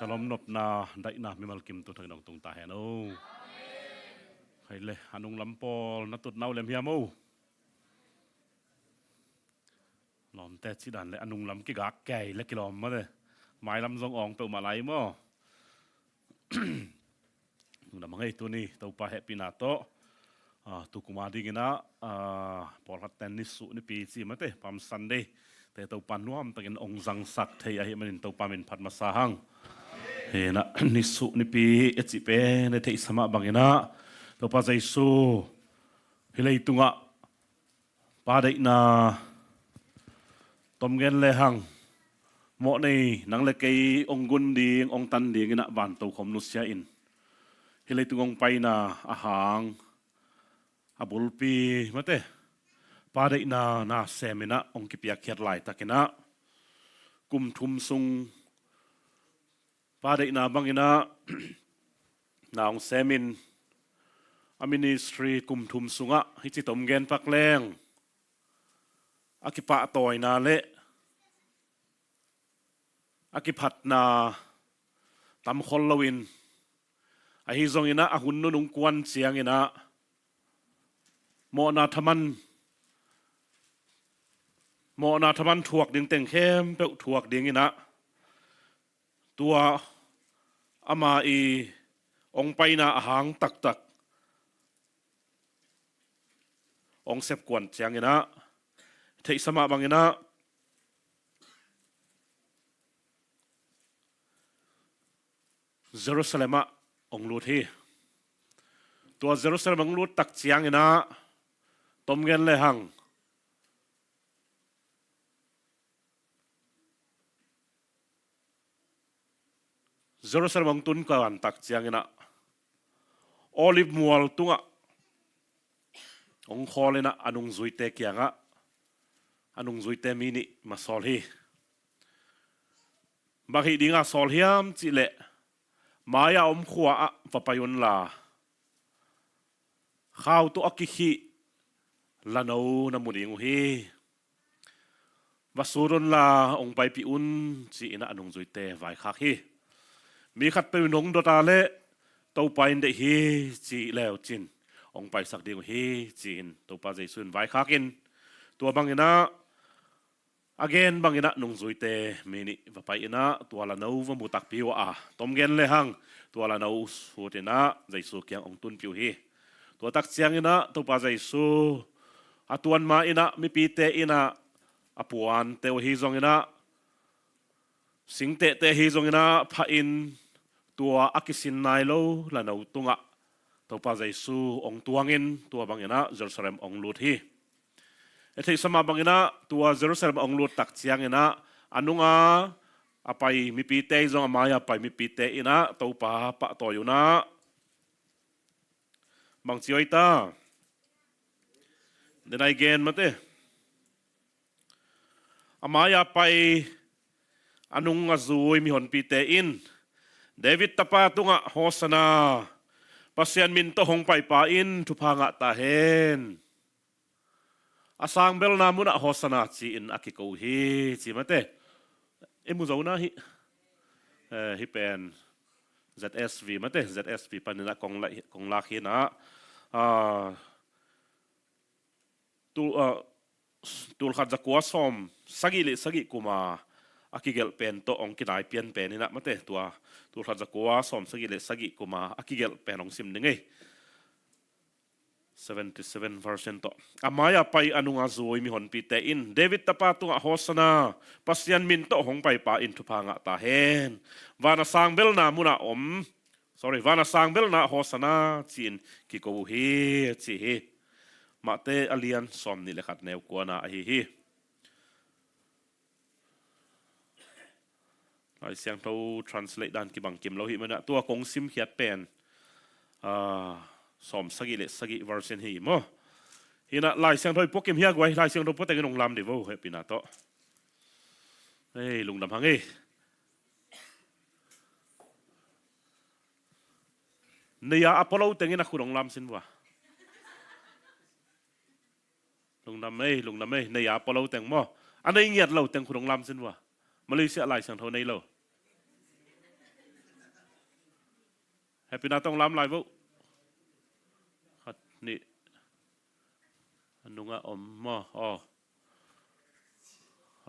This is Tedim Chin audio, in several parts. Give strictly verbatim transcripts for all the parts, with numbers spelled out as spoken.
Ka lawm nopna daihna mimal kim tu thangin hong tung ta hen o. Hei le, a nunglam pawl na tutna uh lem hiam o. Lawmte cih dan le a nunglam kigak kei le kilawm mate. Mailam zong awng peuhmah lai maw. Lungdam hang ei, tuni Topa hehpihna tawh, ah, tu kuma dinginah, ah, pawlkhat ten nisuh nipi ci mate, Palm Sunday te Topa nuamtakin ong zangsak thei ahih manin Topa min phat masa hang. Hinah nisuh nipi a cih pen a theihsa mah banginah Topa Jesu hih leitungah Pa deihna tom gen lehang mawh nei nang le kei ong gun ding, ong tan dinginah vantokhom nusia in hih leitung ong paina a hang a bulpi mate Pa deihna na seminah ong kipiakkhiat laitakinah kum thum sung Pa deihna banginah na ong semin a ministry kum thum sungah hih ci tom gen pak leng a kipahtawina le a kiphatna tam khol loin ahi zonginah a hun nunung kuan cianginah mawhna thaman mawhna thaman thuak ding teng khempeuh thuak dinginah tua ama i ong paina a hang taktak ong sepkuan cianginah theihsa mah banginah Jerusalem ah ong lut hi. Tua Jerusalem ong lut tak cianginah tom gen lehang Jerusalem ong tun kuan tak cianginah Olive mual tungah ong khawlinah a nungzuite kiangah a nungzuite mi nih ma sawl hi. Bang hih dinga sawl hiam cihleh mai-a om khua ah va pai unla khau tawh a kikhih lano na mu ding uh hi. Va sut unla ong paipih un ci-inah a nungzuite vaikhak hi. Mi khatpeuh in hong dota leh Topa in deih hi ci leu cin ong paisak ding uh hi ci-in Topa Jesu in vaikhakin tua banginah a gen banginah nungzuite mi nih va pai inah tua lano va mu takpi uh a, tom gen lehang tua lano sutinah Jesu kiang ong tunpih uh hi. Tua tak cianginah Topa Jesu a tuanma inah mipite inah a puante uh hi zonginah singtehte hi zonginah phah in tua a kisin nai lo lano tungah Topa Jesu ong tuangin tua banginah Jerusalem ong lut hi. E theihsa mah banginah tua Jerusalem ong lut tak cianginah a nunga a pai mipite zong a mai-a pai mipite inah Topa pahtawi unah bang ci oi ta. Denai gen mate. A mai-a pai a nung a zui mihonpite in David tapa tungah Hosanna, Pasian min tawh hong paipa in thupha ngah ta hen. A sangbelna munah Hosanna ci-in a kiko uh hi ci mate. I mu zo na hi. Eh, hih pen Z S V mate, Z S V paninah kong la-, kong lak hinah. Ah, tu, ah, tulkhat zakua sawm sagih le sagih kuma a kigelh pen tawh ong kinai pian pen inah mate, tua tulkhat zakua sawm sagih le sagih kuma a kigelh pen ong sim ding ei. Seventy-seven version tawh. A mai-a pai a nunga zui mihonpite in David tapa tungah Hosanna, Pasian min tawh hong paipa in thupha ngah ta hen. Vana sangbelna munah om, sorry, vana sangbelna Hosanna ci-in kiko uh hi ci hi. Mahte a lian sawm nih le khat neu kuana ahi hi. Lai Siangtho translate dan kibang kim lo hi manah tua kong simkhiat pen, ah, sawm sagih le sagih version hi maw. Hinah Lai Siangtho i puakim hi a guai, Lai Siangtho puatengin ong lam di vo hehpihna tawh. Ei, lungdam hang ei. Nei-a a pua lo tengin a khut ong lam sin vua. Lungdam ei, lungdam ei, nei-a pua lo teng maw. A nei ngiat lo teng khut ong lam sin vua. Malaysia Lai Siangtho nei lo. Hehpihna tawh lam lai vo. Khat, nih. A nungah om maw? Aw.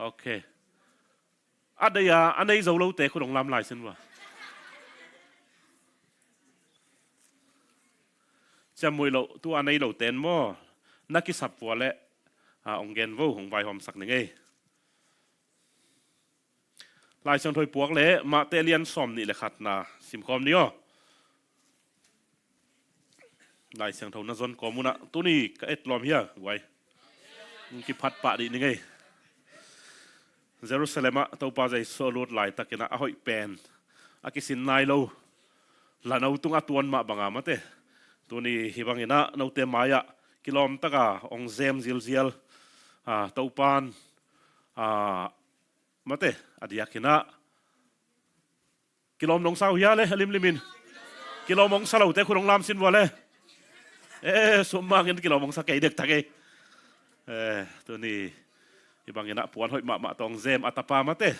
Ok. A deih a, a nei zo lote khut hong lam lai sin vua. Ciamnuih loh, tu a nei lote in maw, na kisap vua leh, a, hong gen vo, hong vaihawmsak ning ei. Lai Siangtho i puak leh Matthai lian sawmnih le khatna simkhawm ni aw. Lai Siangtho na zon kawm un ah, tuni ka et lawm hia, guai. Hong kiphat pah dih ning ei. Jerusalem ah Topa Jesu a lut laitakin ah a hoih pen, a kisin nai lo, lano tungah a tuan mah banga mate, tuni hih bangin ah note mai-ah kilawmtaka hong zem zilzial, a, Topan, a, mate, a diakin ah kilawm nong sa uh hia le, a limlimin? Kilawm hong sa lote khut hong lam sin vua le. Eh, sum mangin kilawm hong sa kei dektak ei. Eh, tuni hih bangin ah puan hoih mahmah tawh hong zem a tapa mate,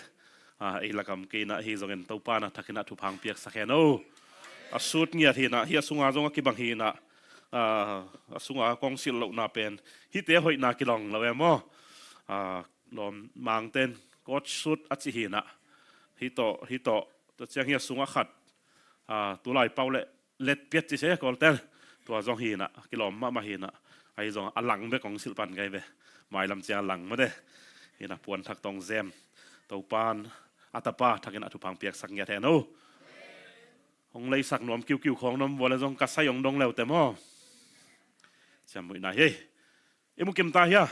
a, ei lakam kei in ah, hi zongin Topa na thakin ah thupha hong piaksak hen o. A sut ngiat hi in ah, hih a sunga zong a kibang hi in ah, a, a sunga kong silh lohna pen hihte hoihna kilawm lo e maw? A, lawm mangten coat suit a ci hi in ah, hih tawh, hih tawh, tua ciang hih a sungah khat, a, tulai pau le letpiat ci se Kawlten, tua zong hi in ah, kilawm mahmah hi in ah, ahi zong a lang bek hong silh pan kai ve. Mailam ciang a lang mate, hi in ah puan thak tawh hong zem Topan a tapa thakin ah thupha hong piaksak ngiat hen o. Hong leisak nuam kiukiu khawng na om vua le zong ka sai hong dong leute maw? Ciamnuihna hi ei. I mu kim ta hia?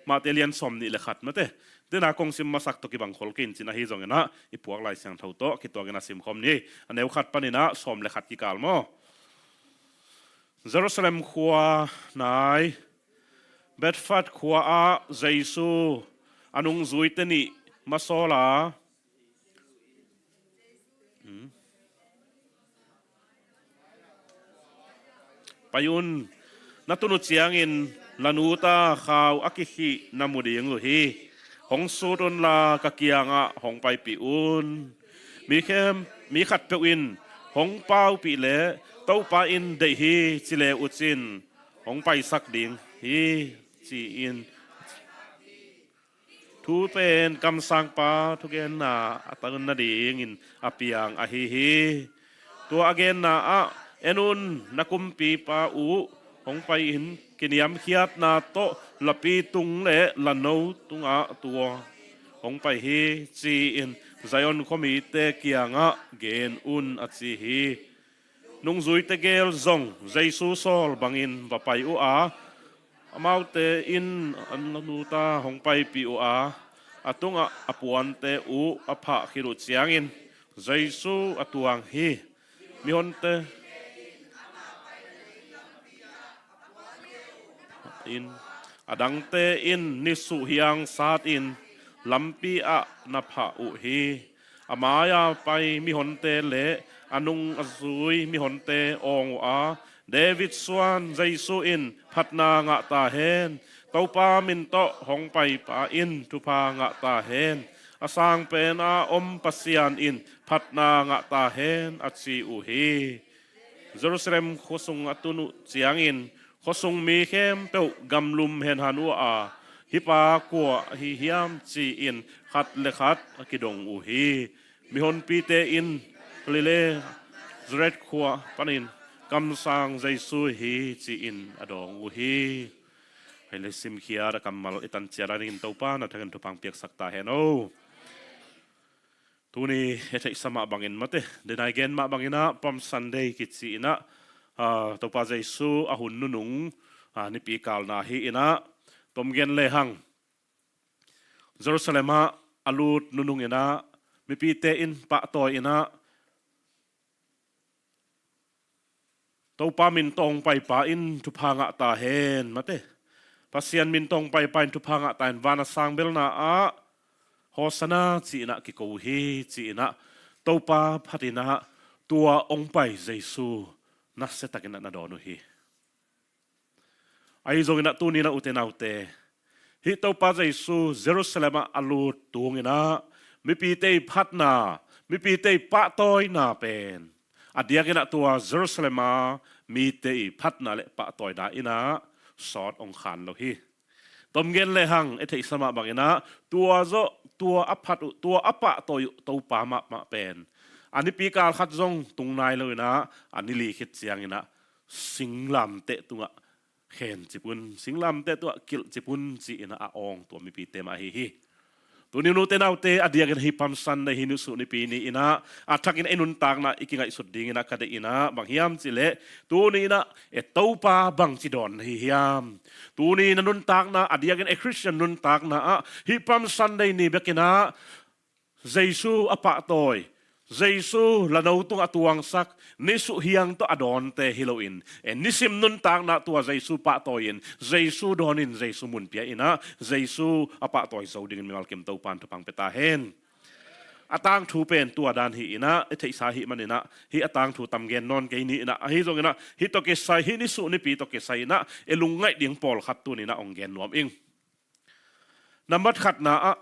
Matthai lian sawmnih le khat mate. Dena kong sim masak tawh kibang khol kei in cin, ahi zongin ah i puak Lai Siangtho tawh kituakin ah simkhawm ni. A neu khat panin ah sawm le khat kikal maw? Jerusalem khua nai Bethphage khua ah Jesu a nungzuite nih masawl a, Hmm. Pai un, na tun uh ciangin la nu ta khau a kikhih na mu ding uh hi. Hong sut unla ka kiangah hong paipih un. Mi khem, mi khatpeuh in hong paupih leh Topa in deih hi ci le uh cin hong paisak ding hi, ci-in thu pen kamsangpa thugenna a tun nadingin a piang ahi hi. Tua a genna ah, en un, na kumpipa uh hong pai-in kiniamkhiatna tawh lapi tung le lano tungah tua hong pai hi, ci-in Zion khuamite kiangah gen un, a ci hi. Nungzuite gel zong Jesu sawl bangin va pai uh a, amaute in an la nu ta hong paipih uh a, a tungah a puante uh a phah khit uh ciangin Jesu a tuang hi. Mihonte in, a dangte in nisuh hiang satin lampi ah na phah uh hi. A mai-a pai mihonte le a nung a zui mihonte awng uh a, David suan Jesu in phatna ngah ta hen. Topa min tawh hong paipa in thupha ngah ta hen. A sang pen a om Pasian in phatna ngah ta hen, a ci uh hi. Jerusalem khuasung a tun uh ciangin khuasung mi khempeuh gamlum henhan uh a, hih pa kua ahi hiam, ci-in khat le khat a kidong uh hi. Mihonpite in Galilee Nazareth khua panin kamsang Jesu hi, ci-in a dawng uh hi. Hei le, simkhiat a kammal i tan ciat a dingin Topa na thakin thupha hong piaksak ta hen o. Tuni i theihsa mah bangin mate, denai gen mah bangin ah Palm Sunday kici in ah, ah, Topa Jesu a hun nunung, ah, nipi kalna hi in ah, tom gen lehang Jerusalem ah a lut nunung in ah mipite in pahtawi in ah, Topa min tawh hong paipa in thupha ngah ta hen, mate. Pasian min tawh hong paipa in thupha ngah ta hen, van a sang belna ah Hosanna ci in ah kiko uh hi, ci in ah Topa phat in ah tua hong pai Jesu nasia takin ah na dawn uh hi. Ahi zongin ah tuni in ah ute naute, hih Topa Jesu Jerusalem ah a lut tung in ah mipite i phatna, mipite i pahtawina pen A diakin ah tua Jerusalem a mite i phatna le pahtawina in ah sawt hong khan lo hi. Tom gen lehang i theihsa mah bangin ah tua zawh, tua a phat uh, tua a pahtawi uh Topa mahmah pen a nipi kal khat zong tung nai lo in ah, a ni li khit ciangin ah singlamteh tungah khen cip un, singlamteh tungah kilh cip un ci-in ah a awng tua mipite mah ahi hi. Tuni nute naute, a diakin hih Palm Sunday, hih nisuh nipi ni in ah a thakin ei nuntakna i kingaihsut dingin ah ka deih in ah bang hiam cih leh, tuni in ah e Topa bangci dawn na hi hiam? Tuni na nuntakna, a diakin e Khristian nuntakna ah hih Palm Sunday ni bekin ah Jesu a pahtawi, Jesu lano tungah a tuangsak, nisuh hiang tawh a dawnte hi loin, e nisim nuntakna tua Jesu pahtawi-in, Jesu dawnin, Jesu mun pia in ah Jesu a pahtawi zo dingin mimal kim Topan thupha pia ta hen. A tangthu pen tua dan hi in ah i theihsa ahih manin ah hih a tangthu tam gen nawn kei ni in ah, ahi zongin ah hih tawh kisai, hih nisuh nipi tawh kisai in ah e lungngaih ding pawlkhat tuni in ah hong gen nuam ing. Nambat khatna ah,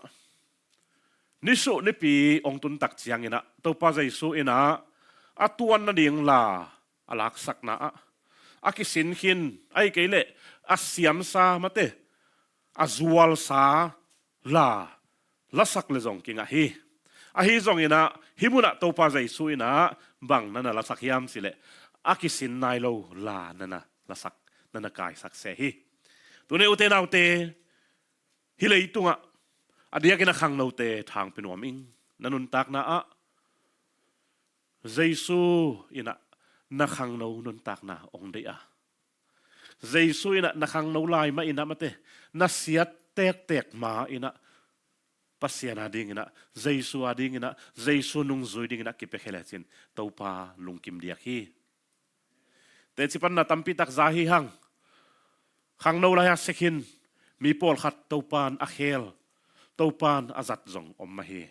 nisuh nipi hong tun tak ciangin ah Topa Jesu in ah a tuan nading la a laksakna ah, a kisin khin, ahih kei leh a siamsa, mate, a zualsa la lasak le zong kingah hi. Ahi zongin ah hih munah Topa Jesu in ah bang na na lasak hiam cih leh, a kisin nai lo la na na lasak, na na kaisak se hi. Tuni ute naute, hih leitungah a diakin a khangnote thang pia nuam ing. Na nuntakna ah Jesu in ah na khangno nuntakna hong deih a, Jesu in ah na khangno lai mah in ah, mate, na siat tektek ma in ah Pasian a dingin ah, Jesu a dingin ah, Jesu nungzui dingin ah kipiakhia lecin Topa lungkim diak hi. Teci panna tampi tak za hi hang. Khangno lai-a sia khin mi pawlkhat Topan a khel, Topan a zat zong om mah hi.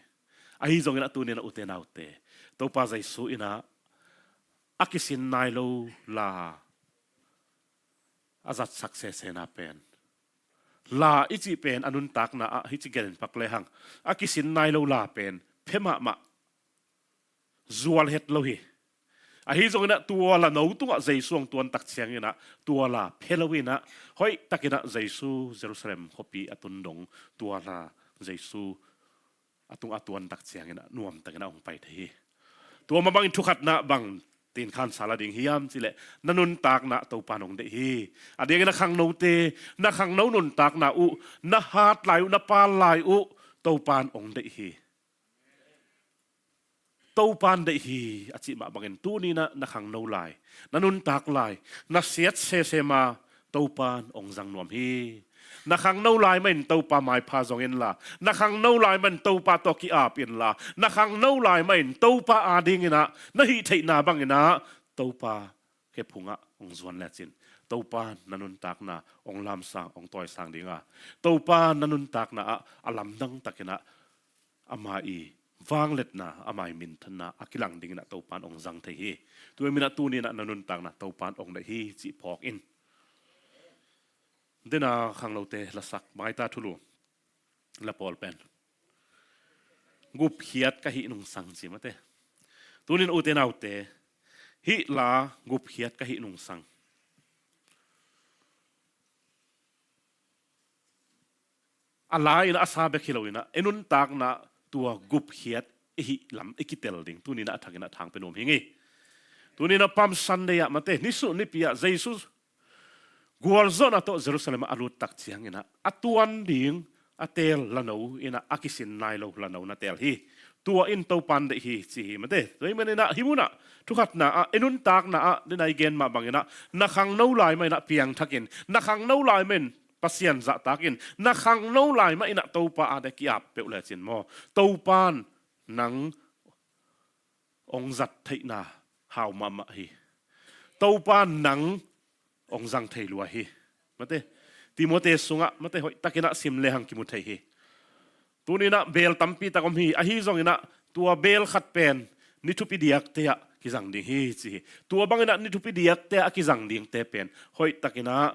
Ahi zongin ah tuni in ah ute naute, Topa Jesu in ah a kisin nai lo la a zatsak sesena pen, la i cih pen a nuntakna ah hih ci gen in pak lehang, a kisin nai lo la pen phe mahmah, zual het lo hi. Ahi zongin ah tua lano tungah Jesu hong tuan tak ciangin ah tua la phe lo in ah, hoih takin ah Jesu Jerusalem khuapi a tun dong tua la Jesu a tungah a tuan tak ciangin ah nuam takin ah hong pai thei hi. Tua mah bangin thu khatna bang tin khansa la ding hiam cih leh, na nuntakna Topan hong deih hi. A diakin a khangnote, na khangno nuntakna uh, na hat lai uh, na pal lai uh Topan hong deih hi. Topan deih hi a cih mah bangin tuni in ah na khangno lai, na nuntak lai, na siat sese ma Topan hong zang nuam hi. Na khangno lai mah in Topa maipha zong inla, na khangno lai mah in Topa tawh ki-ap inla, na khangno lai mah in Topa a dingin ah na hih theihna bangin ah Topa khe phungah hong zuan lecin Topan na nuntakna hong lamsang, hong tawisang ding a, Topan na nuntakna ah a lamdang takin ah ama i vangliatna, ama i minthanna a kilang dingin ah Topan hong zang thei hi. Tua ahih manin ah tuni in ah na nuntakna Topan hong deih hi cih phawk in. Dena khangnote lasak, maita thulu, la pawl pen gupkhiat ka hih nungsang ci mate. Tuni in ute naute, hih la gupkhiat ka hih nungsang. A la in a sa bek hi lo in ah, i nuntakna tua gupkhiat i hih lam i kitel ding tuni in ah a thakin ah thang pia nuam hi ing. Tuni in ah Palm Sunday ah mate, nisuh nipi ah Jesu gualzawhna tawh Jerusalem ah a lut tak ciangin ah a tuan ding a teel lano in ah a kisin nai lo lano na teel hi. Tua in Topan deih hi ci hi mate. Tua ahih manin ah hih munah thu khatna ah, i nuntakna ah, dena i gen mah bangin ah, na khangno lai mah in ah piangthakin, na khangno lai mah in Pasian zahtakin, na khangno lai mah in ah Topa a dingin ki-ap peuh lecin maw, Topan nang hong zat theihna hau mahmah hi. Topan nang hong zang thei lua hi. Mate, Timote sungah mate hoih takin ah sim lehang kimu thei hi. Tuni in ah beel tampi tak om hi. Ahi zongin ah tua beel khat pen ni thupi diakte ah kizang ding hi ci hi. Tua bangin ah ni thupi diakte ah a kizang dingte pen hoih takin ah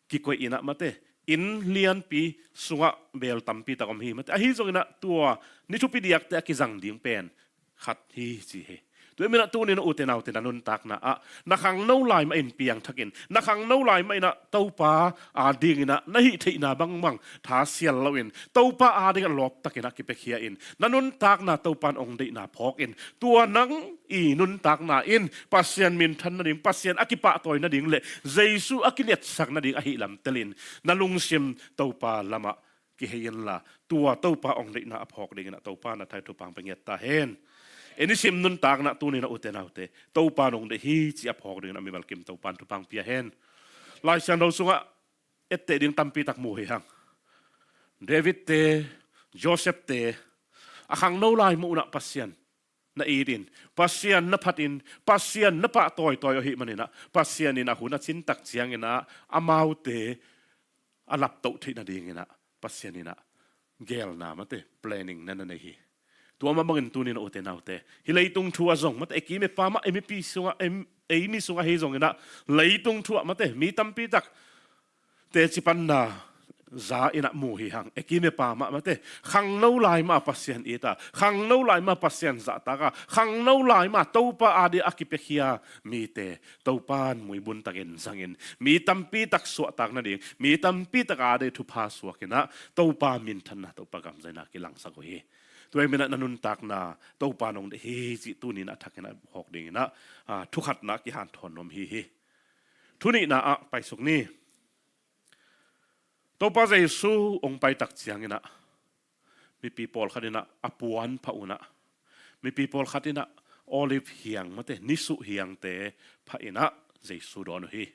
kikoih in ah mate, inn lianpi sungah beel tampi tak om hi mate. Ahi zongin ah tua ni thupi diakte ah kizang ding pen khat hi ci hi. Tua ahih manin ah tuni-in ah ute naute, na nuntakna ah na khangno lai mah in piangthak in, na khangno lai mah in ah Topa adingin ah na hih theihna bangbang thasial loin, Topa adingin ah lawptakin ah kipiakhia in, na nuntakna Topa in hong deihna phawk in, tua nang i nuntakna in Pasian minthan nading, Pasian a kipahtawi nading le Jesu a kiliatsak nading ahih lam telin na lungsim Topa lamah kihei inla, tua Topa hong deihna a phawk dingin ah Topa in a thupha hong pia ngiat ta hen. I nisim nuntakna tuni-in ah ute naute, Topa in hong deih hi cih a phawk dingin ah mimal kim Topa in thupha hong pia hen. Lai Siangtho sungah etteh ding tampi tak mu hi hang. David te, Joseph te, a khangno lai mah un ah Pasian na it in, Pasian na phat in, Pasian na pahtawi tawi uh ahih manin ah, Pasian in a hun a cin tak ciangin ah amaute a laptoh theih nadingin ah Pasian in ah geelna mate, planning na na nei hi. Tua mah bangin tuni-in ah ute naute, hih leitung thu ah zong mate, ei kim ei pam ah, ei mipi sungah, ei, ei mi sungah hi zongin ah, leitung thu ah mate, mi tampi tak teci panna za in ah mu hi hang. Ei kim ei pam ah mate, khangno lai mah Pasian it a, khangno lai mah Pasian zahtak a, khangno lai mah Topa adingin a kipiakhia mite Topa in muibun takin zangin, mi tampi tak suahtak nading, mi tampi tak adingin thupha suakin ah Topa minthanna, Topa gamzaina kilangsak uh hi. Tua ahih manin ah na nuntakna Topa in hong deih hi cih tuni-in ah a thakin ah phawk dingin ah, ah, thu khatna kihanthawn nuam hi hi. Thu nihna ah paisuk ni. Topa Jesu hong pai tak ciangin ah mipi pawlkhat in ah a puan phah un ah, mipi pawlkhat in ah olive hiang mate, nisuh hiangte phah in ah Jesu dawn uh hi.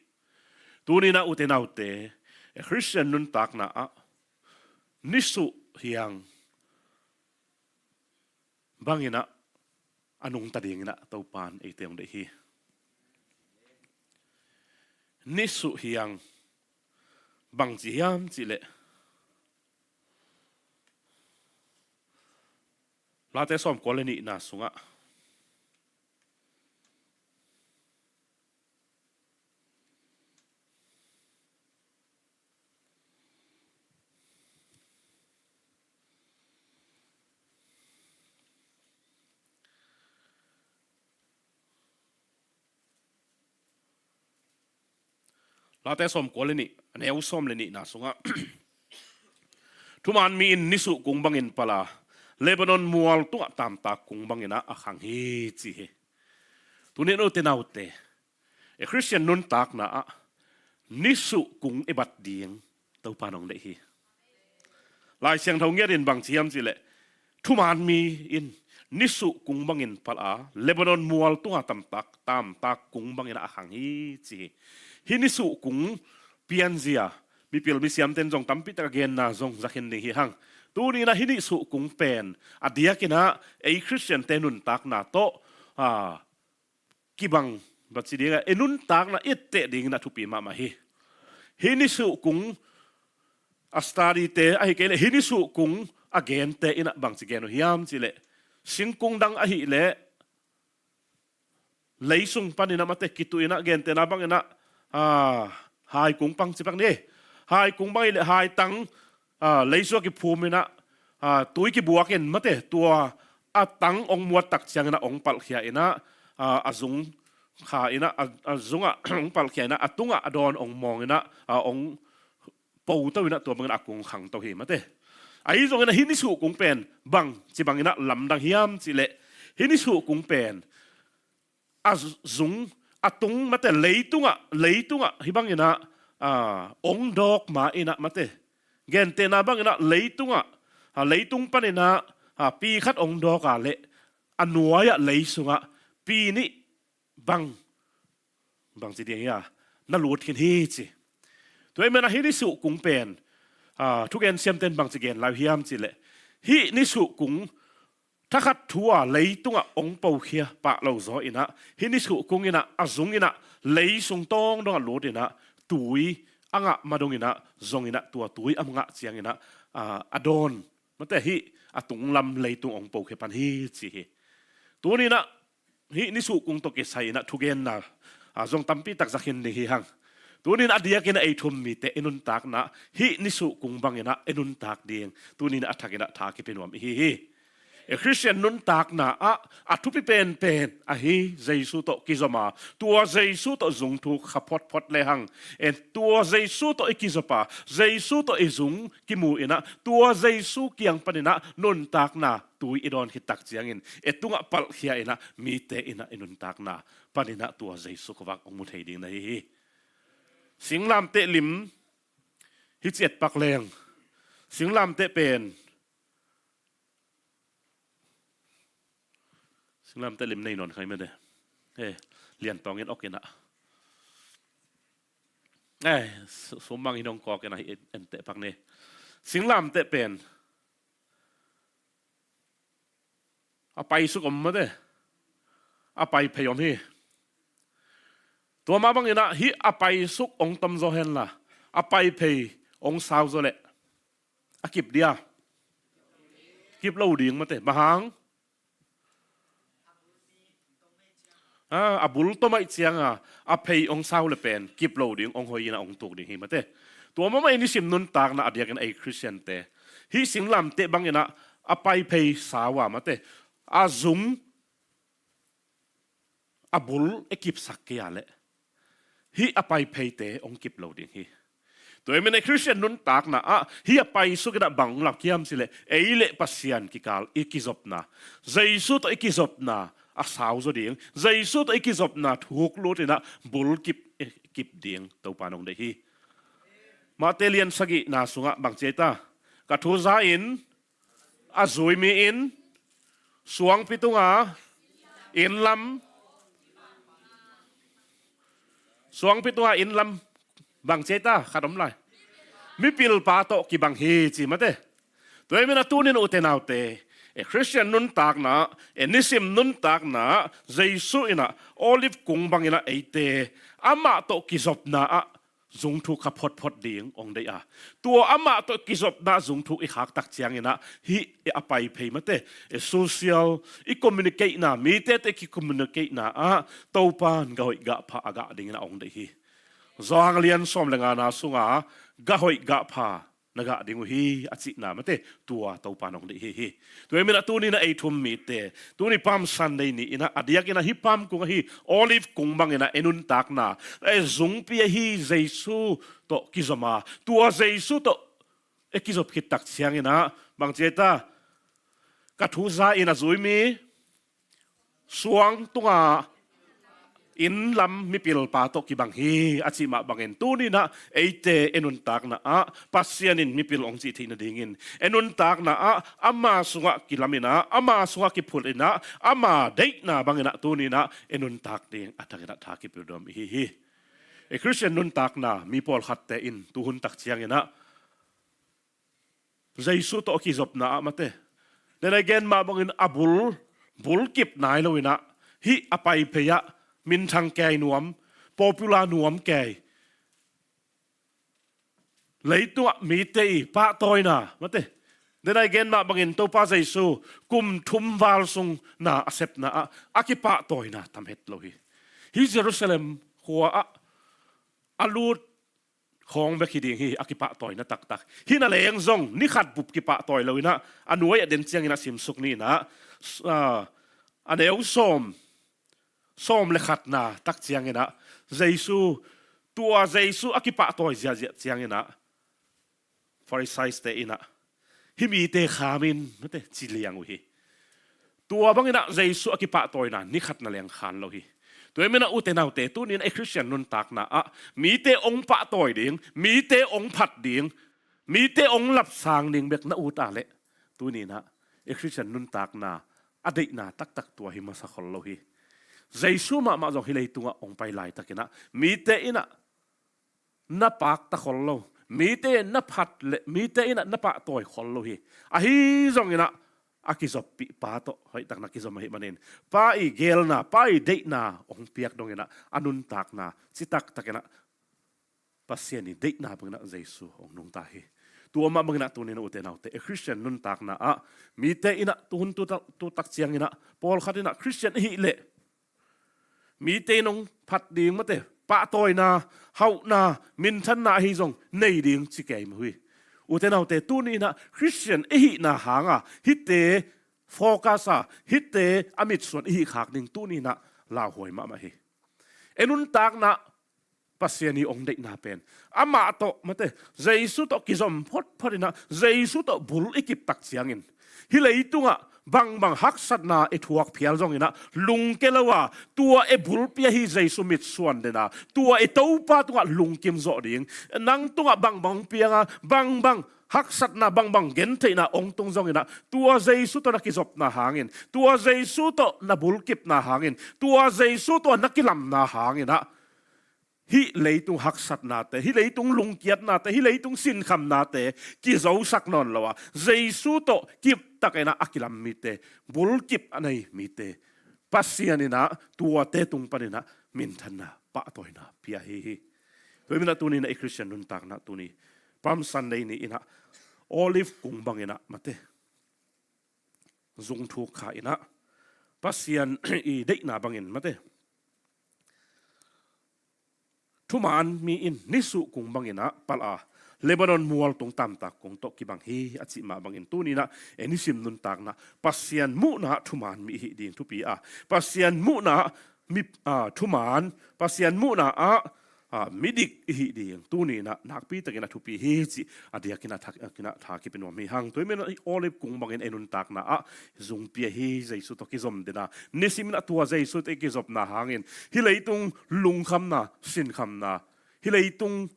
Tuni-in ah ute naute, Khristian nuntakna ah nisuh hiang bangin ah a nungta dingin ah Topa in eite hong deih hi. Nisuh hiang bangci hiam cih leh, Late sawmkua le nihna sungah Late sawmkua le nih, a neu sawm le nihna sungah thuman mi in nisuh kung bangin pal a, Lebanon mual tungah tamtak kung bangin ah a khang hi ci hi. Tuni-in ute naute, e Khristian nuntakna ah nisuh kung i bat ding Topa in hong deih hi. Lai Siangtho ngiat in bangci hiam cih leh, thuman mi in nisuh kung bangin pal a, Lebanon mual tungah tamtak, tamtak kung bangin ah a khang hi ci hi. Hih nisuh kung pianzia mipil misiamte in zong tampi tak a genna zong za khin ding hi hang. Tuni-in ah hih nisuh kung pen a diakin ah ei Khristiante nuntakna tawh, a, kibang, bangci ding a, i nuntakna i etteh dingin ah thupi mahmah hi. Hih nisuh kung a study-te ahih kei leh hih nisuh kung a gente in ah bangci gen uh hiam cih leh, singkung dang ahih leh leisung panin ah mate kituh in ah, gentehna bangin ah, a, haikung pang ci pak ni. Haikung bang ahih leh haitang, a, leisung ah kiphum in ah, a, tui kibuak in mate, tua a tang hong muat tak ciangin ah hong palhkhia in ah, a, a zung kha in ah, a, a zungah hong palhkhia in ah, a tungah a dawn hong mawng in ah, a, hong po to in ah tua bangin ah a kung khang to hi mate. Ahi zongin ah hih nisuh kung pen bangci bangin ah lamdang hiam cih leh, hih nisuh kung pen a zung, a tung mate, leitungah, leitungah hih bangin ah, a, hong dawk ma in ah mate, gentehna bangin ah leitungah, a, leitung panin ah, a, pi khat hong dawk a leh a nuai-ah leisungah pi nih bang, bangci ding hia, na lut khin hi ci. Tua ahih manin ah hih nisuh kung pen, a, thugen siamte in bangci gen lai uh hiam cih leh, hih nisuh kung thakhat thu a leitungah hong pokhia pah lo zaw in ah, hih nisuh kung in ah a zung in ah leisung tawng dongah lut in ah tui a ngah ma dong in ah, zong in ah tua tui a ngah ciangin ah, a, a dawn mate, hih a tunglam leitung hong pokhia pan hi ci hi. Tuni-in ah hih nisuh kung tawh kisai in ah thugenna, a, zong tampi tak za khin ding hi hang. Tuni-in a diakin ah ei thu-um mite i nuntakna ah hih nisuh kung bangin ah i nuntak ding tuni-in ah a thakin ah tha kipia nuam i hi hi. E Khristian nuntakna ah a thupi penpen ahi Jesu tawh kizom a, tua Jesu tawh zungthuk kha photphot lehang, e tua Jesu tawh i kizop a, Jesu tawh i zung kimu in ah, tua Jesu kiang panin ah nuntakna tui i dawn khit tak ciangin, e tungah palhkhia in ah, mite in ah i nuntakna panin ah tua Jesu khuavak hong mu thei ding na hi hi. Singlamteh lim hi ciat pak leng, singlamteh pen, singlamteh lim nei nawn khai mete. Eh, lian tawngin ok in ah. Eh, su-, sumang in hong kawk in ah, hi en teh pak ni. Singlamteh pen a paisuk om mate, a paiphei om hi. Tua mah bangin ah hih a paisuk hong tom zaw henla, a paiphei hong sau zaw leh a kip dia? Kip lo ding mate. Bang hang? A, a bul tom ahih cianga a phei hong sau le pen kip lo ding, hong hoi in ah hong tuk ding hi mate. Tua mahmah i nisim nuntakna a diakin ei Khristiante hih singlamteh bangin ah a paiphei sau a mate, a zung a bul e kipsak kei a leh hih a paipheite hong kip lo ding hi. Tua hi manin ei Khristian nuntakna ah hih a paisuk in ah bang lak hiam cih leh, ei le Pasian kikal i kizopna, Jesu tawh i kizopna a sau zaw ding, Jesu tawh i kizopna thuk lut in ah bul kip, e kip ding Topa in hong deih hi. Mate lian sagihna sungah bang ci ei ta? Ka thu za in a zui mi in suangpi tunga inn lam, suangpi tunga inn lam bang ci ei ta? Khat om lai. Mipilpa tawh kibang hi ci mate. Tua hi manin ah tuni in ute naute, e Khristian nuntakna, e nisim nuntakna, Jesu in ah Olive kung bangin ah eite amah tawh kizopna ah zungthuk kha photphot ding hong deih a, tua amah tawh kizopna zungthuk i khak tak ciangin ah hih a paiphei mate, e social, i communicate-na, mite tawh i ki-communicate-na ah Topa in gah hoih gah pha a gah dingin ah hong deih hi. Johan lian sawm le ngana sunga gah hoih gah pha na gah ding uh hi a cihna mate, tua Topa in hong deih hi hi. Tua hi manin ah tuni in ah ei thu-um mite, tuni Palm Sunday ni in ah a diakin ah hih Palm kung ahi Olive kung bangin ah e nuntakna, e zungpi ahi Jesu tawh kizom a, tua Jesu tawh e kizop khit tak ciangin ah bang ci ei ta? Ka thu za in a zui mi suang tunga inn lam mipilpa tawh kibang hi a cih mah bangin tuni in ah eite e nuntakna ah Pasian in mipil hong cih theih nadingin, e nuntakna ah ama sungah kilamin ah, ama sungah kiphut in ah, ama deihna bangin ah tuni in ah e nuntak ding a dang in ah tha kipia nuam i hi hi. E Khristian nuntakna mi pawlkhatte in tuhun tak ciangin ah Jesu tawh a kizopna ah mate, den a i gen mah bangin a bul, bul kip nai lo in ah hih a paiphei ah minthang kei nuam, popular nuam kei, leitungah mite i pahtawina mate, den a i gen mah bangin Topa Jesu kum thum val sung na a sepna ah a kipahtawina tam het lo hi. Hih Jerusalem khua ah a lut khawng bek hi ding hi, a kipahtawina taktak. Hih na leng zong ni khat bup kipahtawi lo in ah, a nuai ah den ciangin ah simsuk ni in ah, a, a neu sawm, sawm le khatna tak ciangin ah Jesu, tua Jesu a kipahtawi ziahziah ciangin ah Pharisaite in ah hih mite kham in mate ci liang uh hi. Tua bangin ah Jesu a kipahtawina ni khat na leng khan lo hi. Tua hi manin ah ute naute, tuni in ah i Khristian nuntakna ah mite hong pahtawi ding, mite hong phat ding, mite hong lapsang ding bek na ut a leh, tuni in ah i Khristian nuntakna a deihna taktak tua hi masa khol lo hi. Jesu mahmah zong hih leitungah hong pai laitakin ah mite in ah na pakta khol lo, mite na phat le mite in ah na pahtawi khol lo hi. Ahi zongin ah a kizoppih Pa tawh hoihtak na kizom ahih manin, Pa i geelna, Pa i deihna hong piak dongin ah a nuntakna citak takin ah Pasian i deihna bangin ah Jesu hong nungta hi. Tua mah bangin ah tuni in ah ute naute, e Khristian nuntakna ah mite in ah tuhun tutak, tutak ciangin ah pawlkhat in ah Khristian ahih leh mite in hong phat ding mate, pahtawina, hauhna, minthanna ahi zong nei ding ci kei mah uh hi. Ute naute, tuni in ah Khristian i hihna hanga hihte focus a, hihte a mitsuan i hih khak ding tuni in ah lauhuai mahmah hi. I nuntakna Pasian i ong deihna pen amah tawh, mate, Jesu tawh kizom photphot in ah, Jesu tawh bul i kip tak ciangin, hih leitungah bangbang haksatna i thuak phial zongin ah lungke lo a, tua i bulpi ahi Jesu mitsuan den a, tua i Topa tungah lungkim zawh ding, nang tungah bangbang piang a, bangbang haksatna, bangbang gentheihna ong tung zongin ah, tua Jesu tawh na kizopna hangin, tua Jesu tawh na bulkipna hangin, tua Jesu tawh na kilamna hangin ah, hih leitung haksatnate, hih leitung lungkiatnate, hih leitung sinkhamnate kizosak nawn lo a, Jesu tawh kiptak in ah a kilam mite, bulkip a nei mite, Pasian in ah tuate tung panin ah minthanna, pahtawina pia hi hi. Tua ahih manin ah tuni in ah i Khristian nuntakna tuni Palm Sunday ni in ah Olive kung bangin ah, mate, zung thuk kha in ah, Pasian i deihna bangin, mate, thuman mi in nisuh kung bangin ah palh a, Lebanon mual tung tamtak kung tawh kibang hi a cih mah bangin tuni in ah i nisim nuntakna Pasian muhna ah thuman mi i hih ding thupi a, Pasian muhna ah mi, a, thuman, Pasian muhna ah, a, midik i hih ding tuni in ah nakpi takin a thupi hi cih a diakin a tha, a kin ah tha kipia nuam hi hang. Tua ahih manin ah Olive kung bangin i nuntakna ah zung pia hi, Jesu tawh kizom den a, nisim in ah tua Jesu tawh i kizopna hangin hih leitung lungkhamna, sinkhamna, hih leitung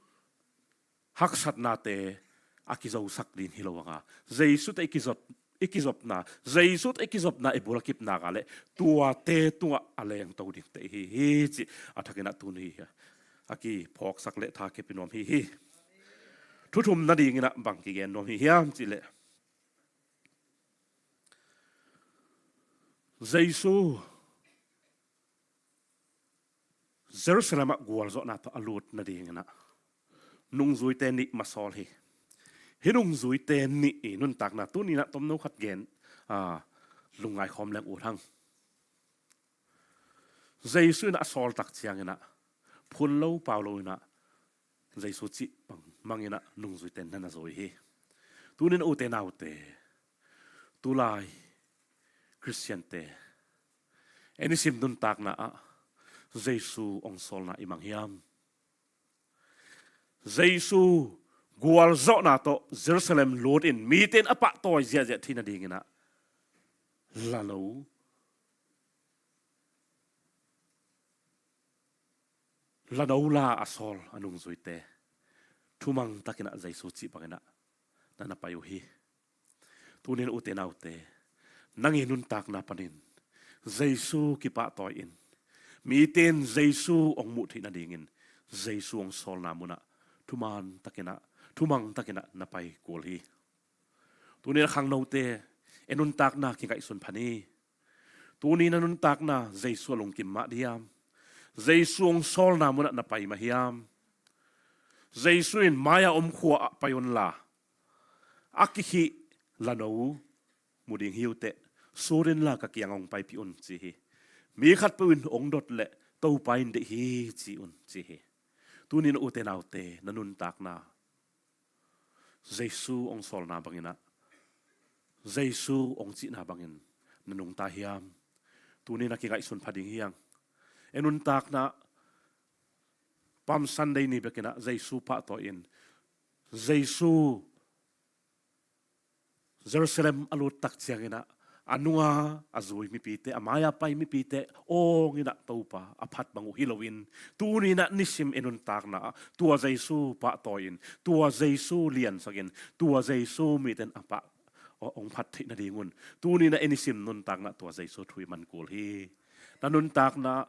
haksatnate a kizosak ding hi lo hang a, Jesu tawh i kizop, i kizopna, Jesu tawh i kizopna i bul a kip nak leh tuate tungah a lengto dingte i hi hi cih a thakin ah tuni a kiphawksak leh tha kipia nuam hi hi. Thu thum nadingin ah bang kigen nuam hi hiam cih leh, Jesu Jerusalem ah gualzawhna tawh a lut nadingin ah nungzuite nih ma sawl hi. Hih nungzuite nih i nuntakna tuni in ah tomno khat gen, a, lungngai khawm leng ut hang. Jesu in ah a sawl tak ciangin ah phun lo pau lo in ah Jesu cih bang, bangin ah nungzuite na na zui hi. Tuni in ah ute naute, tulai Khristiante, i nisim nuntakna ah Jesu ong sawlna i mang hiam? Jesu gualzawhna tawh Jerusalem lut in mite in a pahtawi ziahziah theih nadingin ah la lo, la no la a sawl a nungzuite thumang takin ah Jesu cih bangin ah na na pai uh hi. Tuni in ute naute, nang i nuntakna panin Jesu kipahtawi in, mite in Jesu ong muh theih nadingin Jesu ong sawlna mun ah thuman takin ah, thumang takin ah na pai kul hi. Tuni in ah khangnote, i nuntakna kingaihsun pha ni. Tuni in ah nuntakna Jesu a lungkim mah diam? Jesu ong sawlna mun ah na pai mah hiam? Jesu in, mai-a om khua ah pai un la, a kikhih la no mu ding hi uh teh, sut in la ka kiang ong paipih un, ci hi. Mi khatpeuh in ong dot leh Topa in deih hi ci un, ci hi. Tuni in ah ute naute, na nuntakna Jesu ong sawlna bangin ah, Jesu ong cihna bangin na nungta hiam? Tuni in ah kingaihsun pha ding hi hang. I nuntakna Palm Sunday ni bekin ah Jesu pahtawi in, Jesu Jerusalem a lut tak ciangin ah a nunga a zui mipite, a mai-a pai mipite awng in ah Topa a phat bang uh hi loin, tuni in ah nisim i nuntakna ah tua Jesu pahtawi in, tua Jesu liansak in, tua Jesu mite in a pah, ong phat theih nadingun tuni in ah i nisim nuntakna tua Jesu thu i man kul hi. Na nuntakna,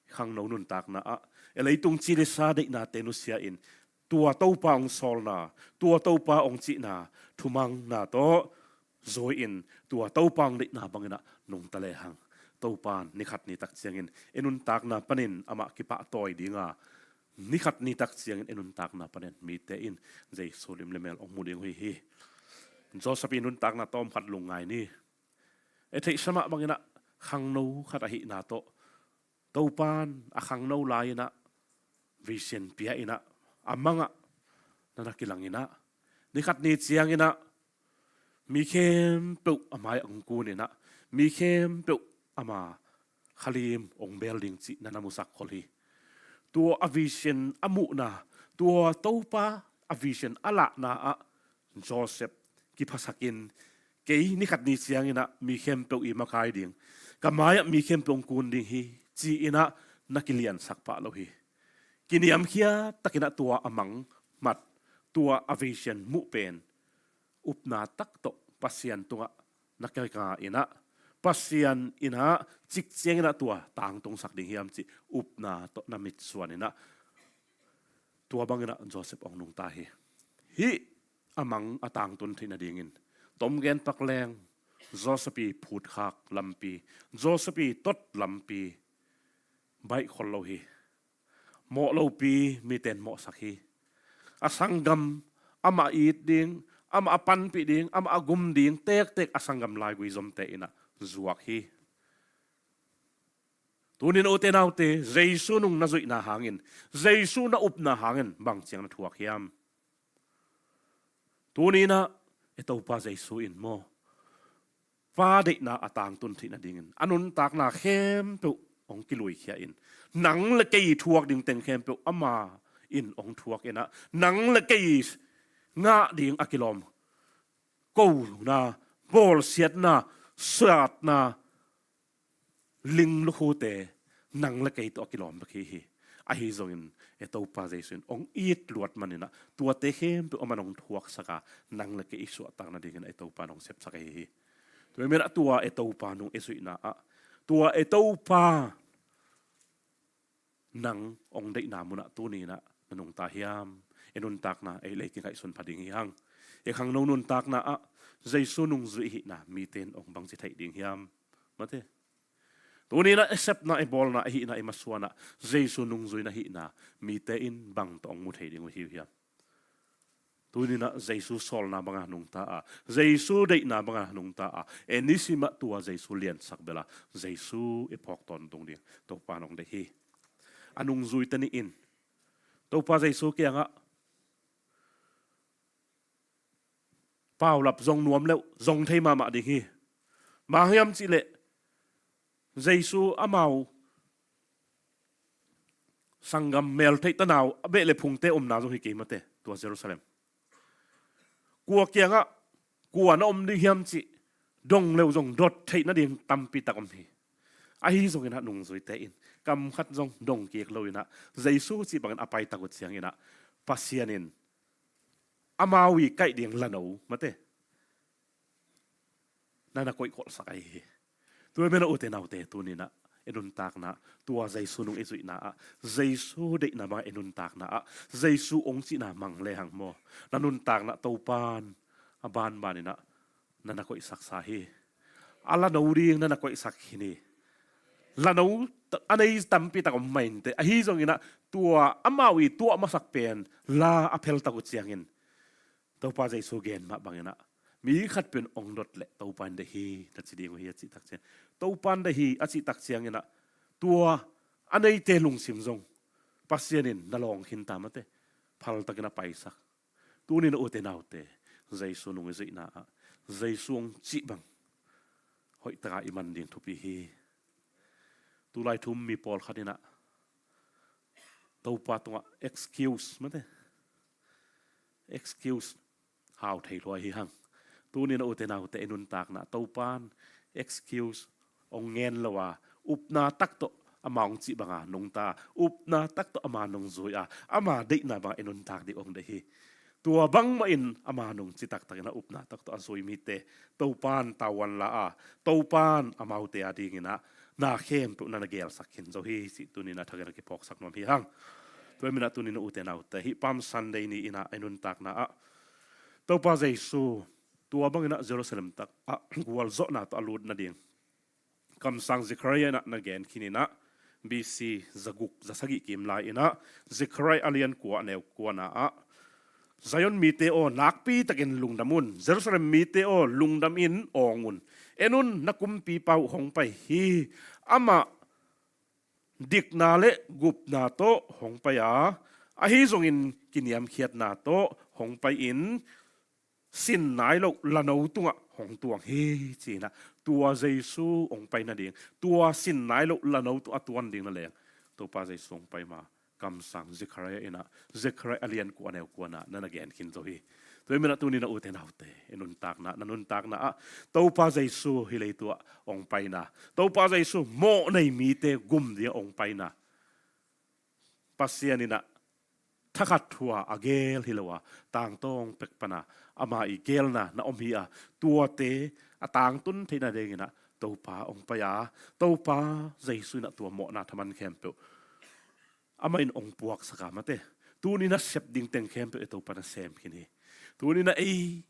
khangno nuntakna ah, i leitung ci le sa deihnate nusia in, tua Topa ong sawlna, tua Topa ong cihna, thumangna tawh zui in, tua Topa ong deihna bangin ah nungta lehang, Topa in ni khat ni tak ciangin i nuntakna panin amah kipahtawi ding a, ni khat ni tak ciangin i nuntakna panin mite in Jesu lim le mel ong mu ding uh hi hi. Joseph i nuntakna tawm khat lungngai ni. I theihsa mah bangin ah khangno khat ahihna tawh, Topa in a khangno lai-in ah vision pia in ah, a mang ah na na kilang in ah, ni khat ni ciangin ah mi khempeuh a mai-ah ong kun in ah, mi khempeuh ama khalim hong bel ding cih na na musak khol hi. Tua a vision a muhna, tua Topa a vision a lahna ah Joseph kiphasakin, kei nikhat ni ciangin ah mi khempeuh i makai ding, ka mai-ah mi khempeuh hong kun ding hi, ci-in ah na kiliansak pah lo hi. Kiniamkhiat takin ah tua a mang mat, tua a vision muh pen upna tak tawh Pasian tungah na kika in ah, Pasian in ah cik ciangin ah tua tangtungsak ding hiam cih upna tawh na mitsuan in ah, tua bangin ah Joseph hong nungta hi. Hih a mang a tangtun theih nadingin tomgen pakleng, Joseph i phutkhak lampi, Joseph i tot lampi baih khol lo hi. Mawh lopi miten mawhsak hi. A sanggam, amah it ding, amah a panpih ding, amah a gum ding tektek a sanggam laigui zomte in ah zuak hi. Tunin ute naute, Jesu nung na zuihna hangin, Jesu na upna hangin bang ciang na thuak hiam? Tunin ah e Topa Jesu in maw, Pa deihna a tangtun theih nadingin a nuntakna khempeuh hong kiluikhia in, nang le kei thuak ding teng khempeuh ama in hong thuak in ah, nang le kei ngah ding a kilawm kona, bawlsiatna, suatna, ling lukhute nang le kei tawh a kilawm bek hi hi. Ahi zongin e Topa Jesu in hong it luat manin ah tuate khempeuh aman hong thuaksak a, nang le kei i suahtak nadingin e Topa in hong sepsak ahi hi. Tua i menah tua e Topa nung e zuihna ah, tua e Topa nang hong deihna munah tuninah na nungta hiam? E nuntakna ei lei kingaihsun pha ding hi hang. E khangno nuntakna ah Jesu nungzui hihna mite in hong bangci theih ding hiam? Mate. Tuninah e sepna, e bawlna, e hihna, e masuanah Jesu nungzui na hihna mite in bang tawh hong mu thei ding uh hi uh hiam? Tuninah Jesu sawlna banga nungta a, Jesu deihna banga nungta a, e nisimah tua Jesu liansak bela Jesu e phawk tawntung ding Topa nong deih hi. A nungzuite nih in Topa Jesu kiangah paulap zong nuam leuh zong thei mahmah ding hi. Bang hiam cihleh Jesu amau sanggam meltheih tanau a beh le phungte omna zong hi kei mate tua Jerusalem. Kua kiangah kua na om ding hiam cih dong leuh zong dot theih nading tampi tak om hi. Ahi zongin ah nungzuite in kam khat zong dong kik loinah Jesu cih bangin a paitak uh cianginah Pasian in amau i kaih ding lano mate na na koihkholhsak ahi hi. Tua i menah ute naute tuninah e nuntakna tua Jesu nung e zuihna ah, Jesu deihna bangah e nuntakna ah, Jesu hong cihna mang lehang maw, na nuntakna Topan a banbaninah na na koihsaksa hi. A lano ding na na koihsak khin hi. Lano a nei tampi tak om mainte ahi zonginah tua amau i tuah masak pen la a pheltak uh ciangin Topa Jesu gen mah banginah mi khat pen hong dot leh Topa in deih hi na ci ding uh hi a cihtak ciang, Topa in deih hi a cihtak cianginah tua a neite lungsim zong Pasian in na lawng khinta mate phaltakin a paisak. Tuninah ute naute Jesu nung i zuihna ah Jesu hong cih bang hoihtaka i man ding thupi hi. Tulai thum mi pawlkhat inah Topa tungah excuse mate, excuse hau thei lua hi hang. Tuninah ute naute i nuntakna Topan excuse hong ngen lo a, upna tak tawh ama hong cih banga nungta, upna tak tawh ama nungzui a, ama deihna banga i nuntak ding hong deih hi. Tua bangmahin ama nung citaktakin a upna tak tawh a zui mite Topan tavuan la a, Topan amaute a dinginah na khempeuh na na gelsak khin zo hi cih tuninah thakin a kiphawksak nuam hi hang. Tua i menah tuninah ute naute hih Palm Sunday ni inah i nuntakna ah Topa Jesu tua banginah Jerusalem tak ah gualzawhna tawh a lut nading kamsang Zechariah inah na gen khin inah B C zaguk zasagih kim lai inah Zechariah a lian kua a neu kuana ah Zion mite aw, nakpi takin lungdam un. Jerusalem mite aw, lungdam in awng un. En un, na kumpipa uh hong pai hi. Amah dikna le gupna tawh hong pai a, ahi zongin kiniamkhiatna tawh hong pai-in sin nai loh lano tungah hong tuang hi, ci-inah Tua Jesu hong pai nading, tua sin nai lo lano tawh a tuan ding na leng, Topa Jesu hong pai ma. Kamsang Zechariah in ah, Zechariah a lian kua a neu kua na, na na gen khin zo hi. Tua hi manin ah tuni na ute naute, i nuntakna, na nuntakna ah Topa Jesu hih leitungah hong paina, Topa Jesu mawhnei mite gum dingah hong paina, Pasian in ah thakhat thu-a a geel hi lo a, tangtawng pek pana ama i geelna na om hi a, tuate a tangtun theihna dingin ah Topa hong pai a, Topa Jesu in ah tua mawhna thaman khempeuh amah in hong puaksak a, mate, tuni na sep ding teng khempeuh i Topa na sem khin hi. Tuni na ei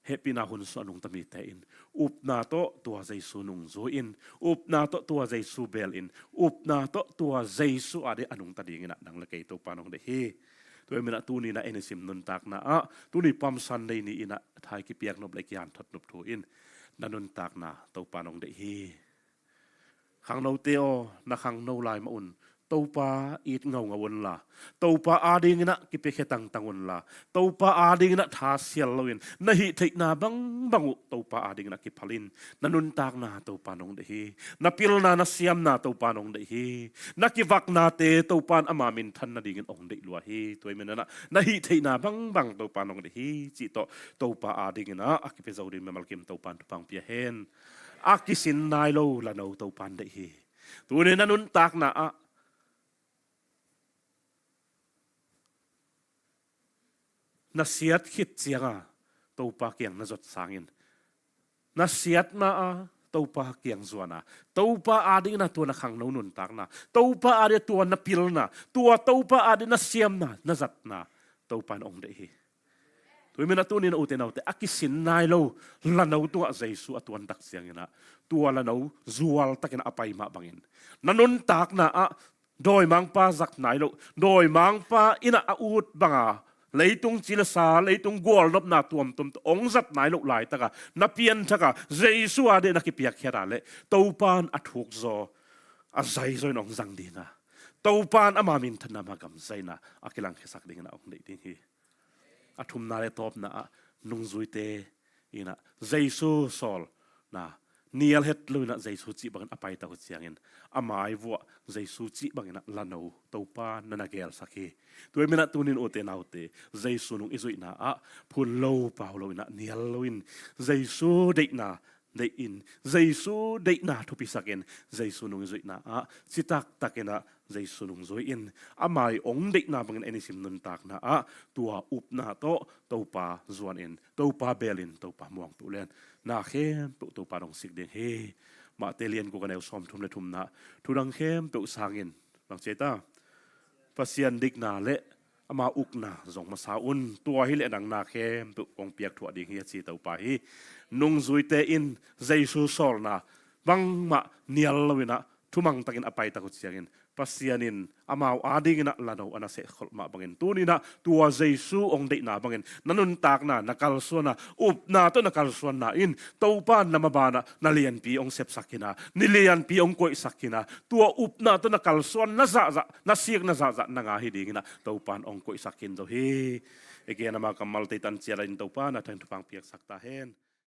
hehpihna hun sung a nungta mite in upna tawh tua Jesu nungzui in, upna tawh tua Jesu beel in, upna tawh tua Jesu ading a nungta dingin ah nang le kei Topa hong deih hi. Tua hi manin ah tuni na ei nisim nuntakna ah, tuni Palm Sunday ni-in ah thai kipiak nop le kian thot nop thu in na nuntakna Topa hong deih hi. Khangnote aw, na khangno lai mah un Topa it ngaungau unla, Topa adingin ah kipiakhia tangtang unla, Topa adingin ah tha sial loin na hih theihna bangbang uh Topa adingin ah kiphal in, na nuntakna Topa hong deih hi. Na pilna, na siamna Topa hong deih hi. Na kivaknate Topa in ama minthan nadingin hong deih lua hi. Tua hi manin ah na hih theihna bangbang Topa hong deih hi cih tawh Topa adingin ah a kipia zo ding mimal kim Topa in thupha hong pia hen. A kisin nai lo lano Topa in deih hi. Tuni na nuntakna ah na siat khit cianga Topa kiang na zot sangin, na siatna ah Topa kiang zuana, Topa adingin ah tua na khangno nuntakna, Topa adingin tua na pilna, tua Topa adingin na siamna, na zatna Topa in hong deih hi. Tua hi manin ah tuni na ute naute, a kisin nai lo lano tungah Jesu a tuan tak ciangin ah tua lano zual takin a pai mah bangin, na nuntakna ah dawimangpa zat nai lo, dawimangpa in ah a ut banga leitung cilesa, leitung gualnopna tuamtuam tawh hong zat nai lo laitaka na pianthaka Jesu adingin na kipiakkhiat a leh, Topa in a thukzaw a zaizaw in hong zang dinga, Topa in ama minthanna, ama gamzaina a kilangkhiasak dingin ah hong deih ding hi. A thumna le tawpna ah nungzuite in ah Jesu sawlna, nial het loin ah Jesu cih bangin a pai tak uh ciangin, a mai vuah Jesu cih bangin ah lano Topa na na geelsak hi. Tua hi manin ah tuni na ute naute, Jesu nung i zuihna ah phun lo pau loin ah, nial loin, Jesu deihna deih in, Jesu deihna thupisak in, Jesu nung i zuihna ah citak takin ah Jesu nung zui in, ama i hong deihna bangin ei nisim nuntakna ah tua upna tawh Topa zuan in, Topa beel in, Topa muang peuh len. Na khempeuh Topa in hong sik ding hi. Matthai lian guk a neu sawmthum le thumna, thu dang khempeuh sangin bang ci ta? Pasian dikna le ama ukna zong masa un, tua hi leh nang na khempeuh kong piak thuah ding hi, a ci Topa hi. Nungzuite in Jesu sawlna bangmah nial loin ah thumang takin a pai tak uh ciangin, Pasian in amau adingin ah lano a na sehkholh mah bangin, tuni in ah tua Jesu hong deihna bangin na nuntakna, na kalsuanna, upna tawh na kalsuanna in Topa in na maban ah na lianpi hong sepsak khin a, ni lianpi hong koihsak khin a, tua upna tawh na kalsuan na zahzah, na sik na zahzah na ngah hi dingin ah Topa in hong koihsak khin zo hi. I gen ama kammalte tang ciat in Topa in a thang thupha hong piaksak ta hen.